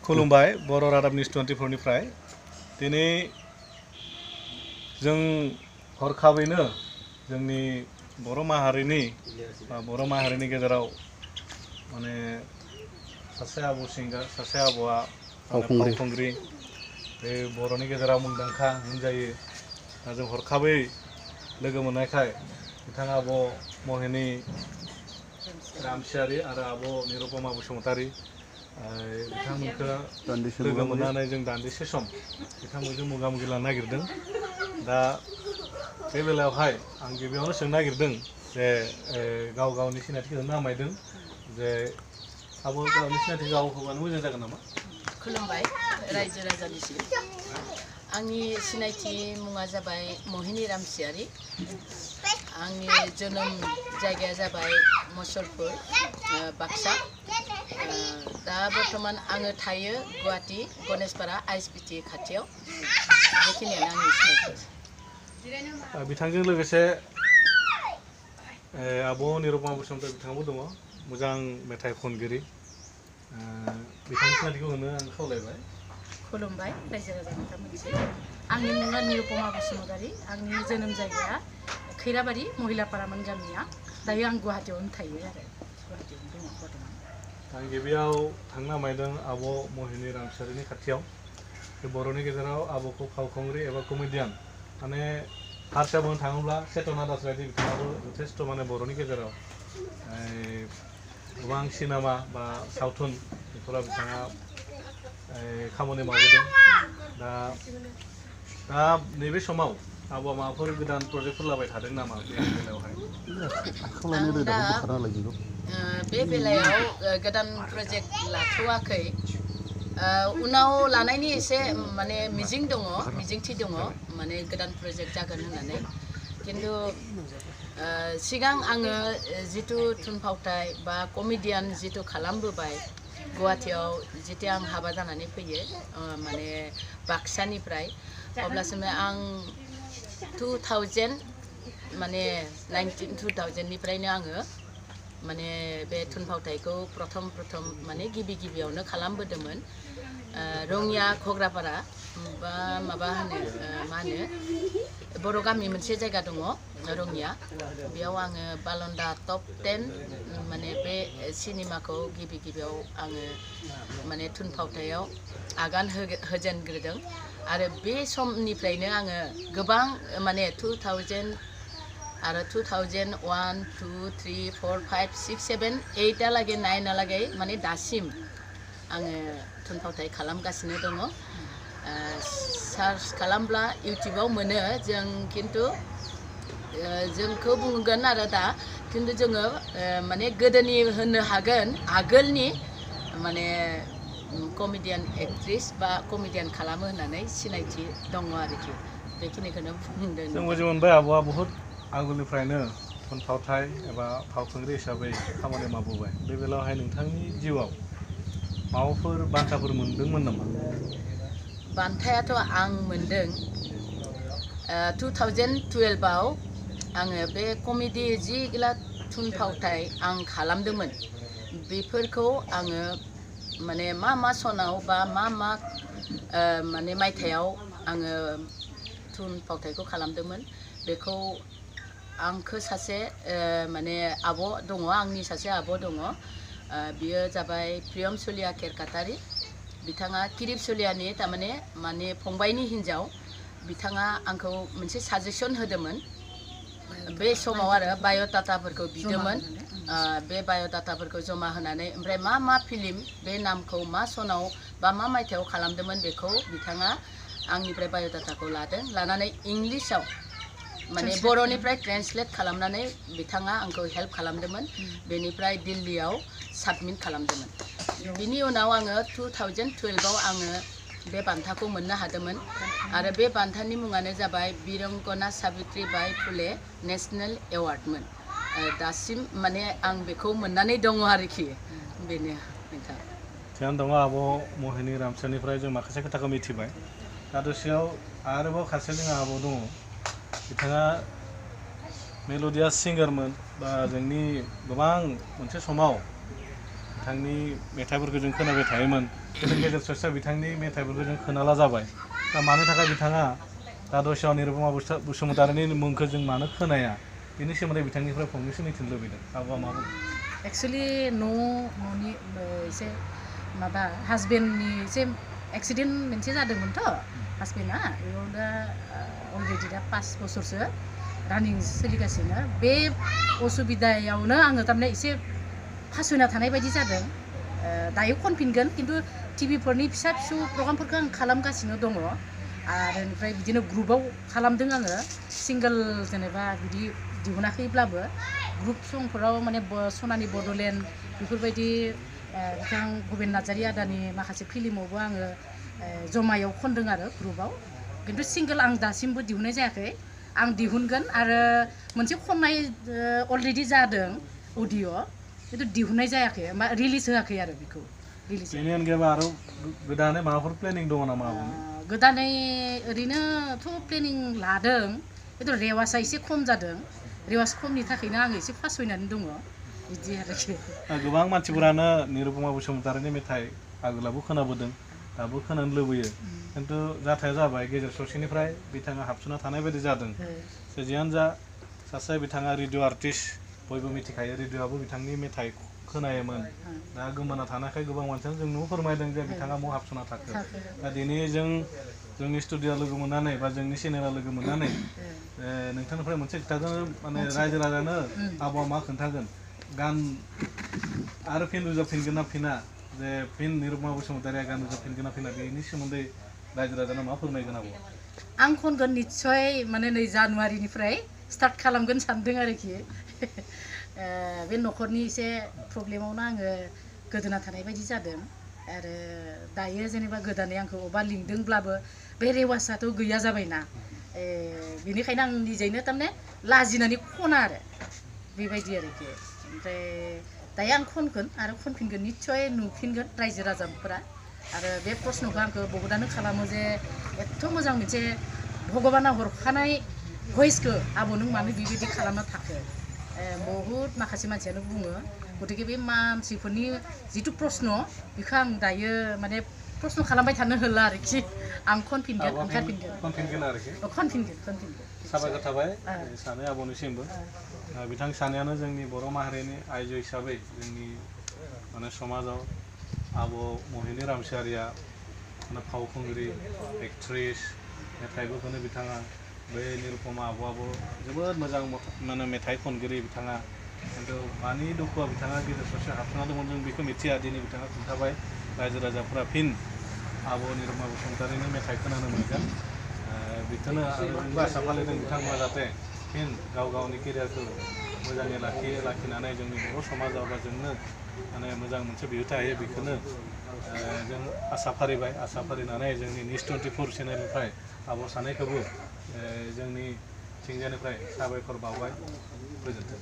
खुलुमबाय बर' रादाब निउस 24 निफ्राय दिनै जों हरखाबैनो जोंनि बर' माहारिनि गेजेराव माने सासे आबौ सिंगार सासे आबौआ फावखुंग्रि बे बर'नि गेजेराव मुंदांखा होनजायो दा जों हरखाबै लोगो मोननायखाय बिथाङा आब' महिनी रामसियारि आरो आब' निरुपमा बसुमतारी बिथांमोनखौ लोगो मोननानै जों दान्दिसे सम बिथांमोनजों मोगा-मोगि लानो नागिरदों। दा बे बेलायावहाय आं गिबियावनो सोंनो नागिरदों जे गावनि सिनायथिखौ होनो नामायदों जे आब' गावनि सिनायथि गाव होबानो मोजां जागोन नामा? खुलुमबाय रायजो राजानिसिम। आंनि सिनायथि मुङा जाबाय महिनी रामसियारि। आंनि जोनोम जायगाया जाबाय मुसलपुर बाक्सा। दा बर्तमान आङो थायो गुवाहाटी गणेशपारा आइएसबिटि खाथियाव। बेखिनियानो आंनि सिनायथि। बिथांजों लोगोसे आब' निरुपमा बसुमतारी बिथाङाबो दङ मोजां मेथाइ खनगिरि। बिथांनि सिनायथिखौ होनो आं खावलायबाय। खुलुमबाय रायजो राजा नोंथांमोननिसिम। आंनि मुङा निरुपमा बसुमतारी। आंनि जोनोम जायगाया खैराबारि महिलापारामोन गामिया। दायो आं गुवाहाटीयावनो थायो आरो गुवाहाटीयावनो दङ बर्तमान। आं गिबियाव थांनो नामायदों आब' महिनी रामसियारिनि खाथियाव। बे बर'नि गेजेराव आब'खौ फावखुंग्रि एबा कमेडियान माने हारसा बुंनो थाङोब्ला चेतना दास बायदि बिथाङाबो जथेस्थ' माने बर'नि गेजेराव गोबां सिनेमा बा सावथुन बेफोराव बिथाङा खामानि मावबोदों। दा नैबे समाव आब'आ माबाफोर गोदान प्रजेक्टफोर लाबाय थादों नामा बे बेलायावहाय? बे बेलायाव गोदान प्रजेक्ट लाथ'वाखै। उनाव लानायनि एसे माने मिजिंथि दङ माने गोदान प्रजेक्ट जागोन होननानै। खिन्थु सिगां आङो जिथु थुनफावथाय बा कमेडियान जिथु खालामबोबाय गुवाहाटीयाव जितु आं हाबा जानानै फैयो माने बाक्सानिफ्राय अब्लासिम आं 2000 निफ्रायनो आङो माने बे थुनफावथायखौ प्रथम माने गिबियावनो खालामबोदोंमोन। रङिया घग्रापारा बा मा होनो बर' गामि मोनसे जायगा दङ रङिया। बेयाव आङो बालन्दा टप 10 माने बे सिनेमाखौ गिबियाव आङो माने थुनफावथायाव आगान होजेनग्रोदों। आरो बे समनिफ्रायनो आङो गोबां माने 2000 आरो 2001, 2, 3, 4, 5, 6, 7, 8 9 माने दासिम आङो थुनफावथाय खालामगासिनो दङ। सार्च खालामब्ला इउटिउबाव मोनो जों खिन्थु जोंखौ बुंगोन आरो दा खिन्थु जोङो माने गोदोनि होननो हागोन आगोलनि माने कमेडियान एक्ट्रिस बा कमेडियान खालामो होननानै सिनायथि दङ आरोखि। बेखिनिखौनो बुंदों। जों बुजि मोनबाय आब'आ बहुद आगोलनिफ्रायनो थुनफावथाय एबा फावखुंग्रि हिसाबै खामानि मावबोबाय। बे बेलायावहाय नोंथांनि जिउआव माबाफोर बान्थाफोर मोनदोंमोन नामा? बान्थायाथ' आं मोनदों। 2012आव आङो बे कमेडि जिला थुनफावथाय आं खालामदोंमोन बेफोरखौ आङो माने मा सनाव बा मा माने मायथाइयाव आङो थुनफावथायखौ खालामदोंमोन बेखौ आंखौ सासे माने आब' दङ आंनि सासे आब' दङ। बियो जाबाय प्रियम सलिया केरकाटारि। बिथाङा किरिब सलियानि थारमाने फंबायनि हिन्जाव। बिथाङा आंखौ मोनसे साजेसन होदोंमोन बे समाव आरो बाय'डाटाफोरखौ बिदोंमोन। बे बाय'डाटाफोरखौ जमा होनानै ओमफ्राय मा फिल्म बे नामखौ मा सनाव बा मा मायथाइयाव खालामदोंमोन बेखौ बिथाङा आंनिफ्राय बाय'डाटाखौ लानानै इंलिसाव माने बर'निफ्राय ट्रेन्सलेट खालामनानै बिथाङा आंखौ हेल्प खालामदोंमोन। बेनिफ्राय दिल्लीयाव साबमिट खालामदोंमोन। बिनि उनाव आङो 2012आव आङो बे बान्थाखौ मोननो हादोंमोन। आरो बे बान्थानि मुङानो जाबाय बिरंगना साबित्रिबाई फुले नेसनेल एवार्डमोन। दासिम माने आं बेखौ मोननानै दङ आरोखि। बेनो नोंथां। थिगानो दङ आब' महिनी रामसियारिनिफ्राय जों माखासे खोथाखौ मिथिबाय। दा दसेयाव आरोबाव सासे जोंहा आब' दङ। बिथाङा मेल'डियास सिंगारमोन बा जोंनि गोबां मोनसे समाव बिथांनि मेथाइफोरखौ जों खोनाबाय थायोमोन जों गेजेर ससेयाव बिथांनि मेथाइफोरखौ जों खोनाला जाबाय दा मानि थाखाय बिथाङा दा दसेयाव निरुपमा बसुमतारिनि मुंखौ जों मानो खोनाया बेनि सोमोन्दै बिथांनिफ्राय फंनैसो मिथिनो लुबैदों आब'आ मा बुङो एक्सुवेलि न'नि एसे माबा हासबेन्डनि एसे एक्सिडेन्ट मोनसे जादोंमोनथ' हासबेन्डआ बेयाव दा अलरेडि दा 5 बोसोरसो रानिं सोलिगासिनो बे असुबिदायावनो आङो थारमाने एसे फासयना थानाय बायदि जादों दायो खनफिनगोन खिन्थु टिभिफोरनि फिसा फिसौ प्रग्रामफोरखौ आं खालामगासिनो दङ आरो ओमफ्राय बिदिनो ग्रुपआव खालामदों आङो सिंगोल जेनेबा बिदि दिहुनाखैब्लाबो ग्रुप संफोराव माने सनानि बड'लेण्ड बेफोरबायदि बिथां भुपेन नार्जारी आदानि माखासे फिल्मावबो आङो जमायाव खनदों आरो ग्रुपआव खिन्थु सिंगोल आं दासिमबो दिहुननाय जायाखै आं दिहुनगोन आरो मोनसे खननाय अलरेडि जादों अडिअ' खिन्थु दिहुननाय जायाखै मा रिलिज होआखै आरो बेखौ रिलिज बेनि अनगायैबो आरो गोदानै माबाफोर प्लेनिं दङ नामा गोदानै ओरैनोथ' प्लेनिं लादों खिन्थु रेवाजआ एसे खम जादों रेवाज खमनि थाखायनो आङो एसे फासयनानै दङ बिदि आरोखि गोबां मानसिफोरानो निरुपमा बसुमतारिनि मेथाइ आगोलावबो खोनाबोदों दाबो खोनानो लुबैयो खिन्थु जाथाया जाबाय गेजेर ससेनिफ्राय बिथाङा हाबसोना थानाय बायदि जादों जियानो जा सासे बिथाङा रेडिअ' आर्टिस्ट बयबो मिथिखायो रेडिअ'आबो बिथांनि मेथाइ खोनायोमोन दा गोमाना थानायखाय गोबां मानसियानो जोंनो फोरमायदों जे बिथाङा मुं हाबसोना थाखो दा दिनै जोंनि स्टुडिअ'आव लोगो मोननानै बा जोंनि चेनेलाव लोगो मोननानै नोंथांनिफ्राय मोनसे खोथाखौ माने रायजो राजानो आब'आ मा खोन्थागोन गान आरो फिन रोजाबफिनगोन ना फिना जे फिन निरुपमा बसुमतारिया गान रोजाबफिनगोन ना फिना बेनि सोमोन्दै रायजो राजानो मा फोरमायगोन आब'आ आं खनगोन निस्सय माने नै जानुवारिनिफ्राय स्टार्ट खालामगोन सानदों आरोखि बे न'खरनि एसे प्रब्लेमावनो आङो गोदोना थानाय बायदि जादों आरो दायो जेनेबा गोदानै आंखौ अबा लिंदोंब्लाबो बे रेवाजआथ' गैया जाबायना बेनिखायनो आं निजेनो थारमाने लाजिनानै खना आरो बेबायदि आरोखि ओमफ्राय दायो आं खनगोन आरो खनफिनगोन निस्सय नुफिनगोन रायजो राजाफोरा आरो बे प्रश्नखौ आंखौ बहुतआनो खालामो जे एथ' मोजां मोनसे भगबाना हरखानाय भइसखौ आब' नों मानो बेबायदि खालामना थाखो बहुद माखासे मानसियानो बुङो गतिके बे मानसिफोरनि जिथु प्रश्न बेखौ आं दायो माने प्रश्न खालामबाय थानो होला आरोखि आं खनफिनगोन खनफिनगोन साबायखर थाबाय सानै आब'निसिमबो बिथां सानैयानो जोंनि बर' माहारिनि आइजो हिसाबै जोंनि माने समाजाव आब' महिनी रामसियारिया माने फावखुंग्रि एक्ट्रेस मेथाइबो खनो बिथाङा बे निरुपमा आब'आबो जोबोद मोजां माने मेथाइ खनगिरि बिथाङा खिन्थु मानि दुखुआ बिथाङा गेजेर ससे हाबसोना दंमोन जों बेखौ मिथिया दिनै बिथाङा खोन्थाबाय रायजो राजाफोरा फिन आब' निरुपमा बसुमतारिनि मेथाइ खोनानो मोनगोन बिखौनो जोंबो आसा फालिदों बिथांमोना जाहाथे फिन गाव गावनि केरियारखौ मोजाङै लाखिनानै जोंनि बर' समाजाव बा जोंनो माने मोजां मोनसे बिहोथा होयो बेखौनो जों आसा फारिनानै जोंनि निउस 24 चेनेलनिफ्राय आब' सानैखौबो जोंनि थिंजानिफ्राय साबायखर बावबाय गोजोन्थों